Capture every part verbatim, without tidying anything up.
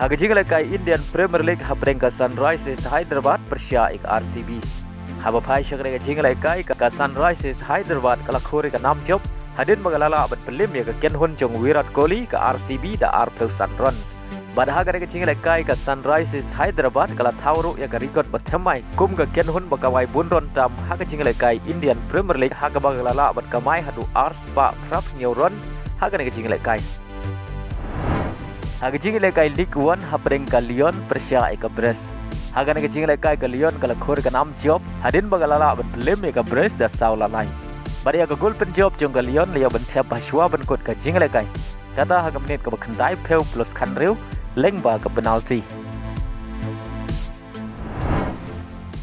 Ha ka jingïalehkai Indian Premier League hapdeng ka Sunrisers Hyderabad pyrshah ïa ka R C B. Haba phai sha kane ka jingïalehkai ka, ka Sunrisers Hyderabad ka la khur ïa ka nam jop hadien ba ka la lah ban pynlem ïa ka kynhun jong Virat Kohli ka R C B da arphew san runs. Bad ha kane ka jingïalehkai ka Sunrisers Hyderabad ka la thaw ruh ïa ka record ba thymmai kum ka kynhun ba kamai bun run tam ha ka jingïalehkai Indian Premier League ha kaba ka la lah ban kamai haduh ar spah phraphew hynñiew runs ha kane ka jingïalehkai. Ha ka jingïalehkai Ligue One hapdeng ka Lyon pyrshah ïa ka Brest. Ha kane ka jingïalehkai ka Lyon ka la khur ïa ka nam jop hadien ba ka la lah ban pynlem ïa ka Brest da saw la lai. Bad ïa ka gol pynjop jong ka Lyon la ïoh ban thep ha shuwa ban kut ka jingïalehkai, kata ha ka minit kaba khyndaiphew plus khathynriew lyngba ka penalty.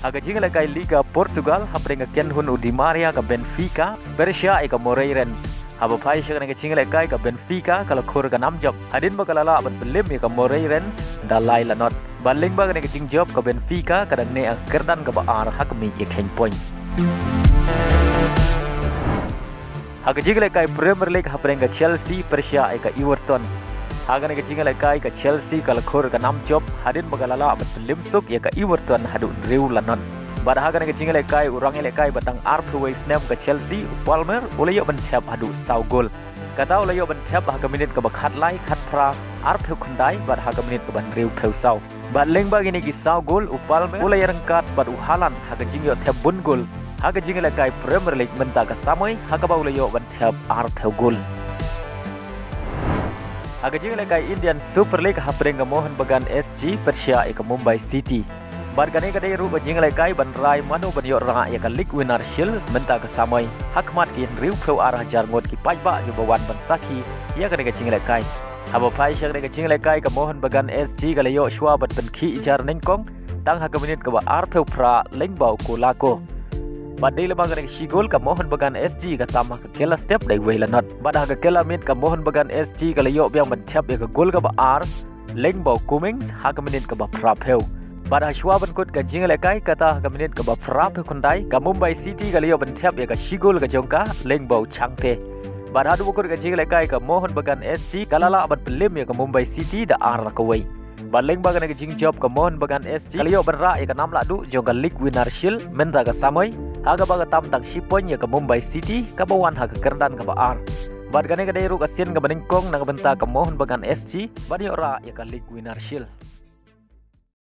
Ha ka jingïalehkai Liga Portugal hapdeng ka kynhun u Di Maria ka Benfica pyrshah ïa ka Moreirense. Haba phai sha kane ka jingïalehkai ka Benfica ka la khur ïa ka nam jop hadien ba ka la lah ban pynlem ïa ka Moreirense da lai la not. Bad lyngba kane ka jingjop ka Benfica ka dang neh ha ka kyrdan kaba ar ha ka miej ïakheiñ point. Ha ka jingïalehkai Premier League hapdeng ka Chelsea pyrshah ïa ka Everton. Ha kane ka jingïalehkai ka Chelsea ka la khur ïa ka nam jop hadien ba ka la lah ban pynlem suk ïa ka Everton haduh hynriew la not. Bad ha kane ka jingïalehkai u rangïalehkai ba tang arphew wei snem ka Chelsea u Palmer u la ïoh ban thep haduh saw gol. Kata u la ïoh ban thep ha ka minit kaba khatlai, khatphra, arphew khyndai bad ha ka minit kaba hynriewphew saw. Bad lyngba kine ki saw gol u Palmer u la ïaryngkat bad u Haaland ha ka jingïoh thep bun gol ha ka jingïalehkai Premier League mynta ka samoi ha kaba u la ïoh ban thep arphew gol. Ha ka jingïalehkai Indian Super League hapdeng ka Mohun Bagan S G pyrshah ïa ka Mumbai City. Bad kane ka dei ruh ka jingïalehkai ban rai mano ban ïoh rah ïa ka League Winner Shield mynta ka samoi ha khmat ki hynriewphew ar hajar ngut ki paidbah kiba wan ban sakhi ïa kane ka jingïalehkai. Haba phai sha kane ka jingïalehkai ka Mohun Bagan S G ka la ïoh shuwa ban pynkhih jar nyngkong tang ha ka minit kaba arphew phra lyngba u Colaco. Bad dei lyngba kane ka shi gol ka Mohun Bagan S G ka tam ha ka kylla step da iwei la not. Bad ha ka kylla miet ka Mohun Bagan S G ka la ïoh biang ban thep ïa ka gol kaba ar lyngba u Cummings ha ka minit kaba phraphew. Bad ha shuwa ban kut ka jingïalehkai kata ha ka minit kaba phraphew khyndai ka Mumbai City ka la ïoh ban thep ïa ka shi gol ka jong ka lyngba u Chhangte. Bad haduh ba kut ka jingïalehkai ka Mohun Bagan S G ka la lah ban pynlem ïa ka Mumbai City da ar la kawei. Bad lyngba kane ka jingjop ka Mohun Bagan S G ka la ïoh ban rah ïa ka nam lahduh jong ka League Winner Shield mynta ka samoi ha kaba ka tam tang shi point ïa ka Mumbai City kaba wan ha ka kyrdan kaba ar. Bad kane ka dei ruh ka sien kaba nyngkong na ka bynta ka Mohun Bagan S G ban ïoh rah ïa ka League Winner Shield.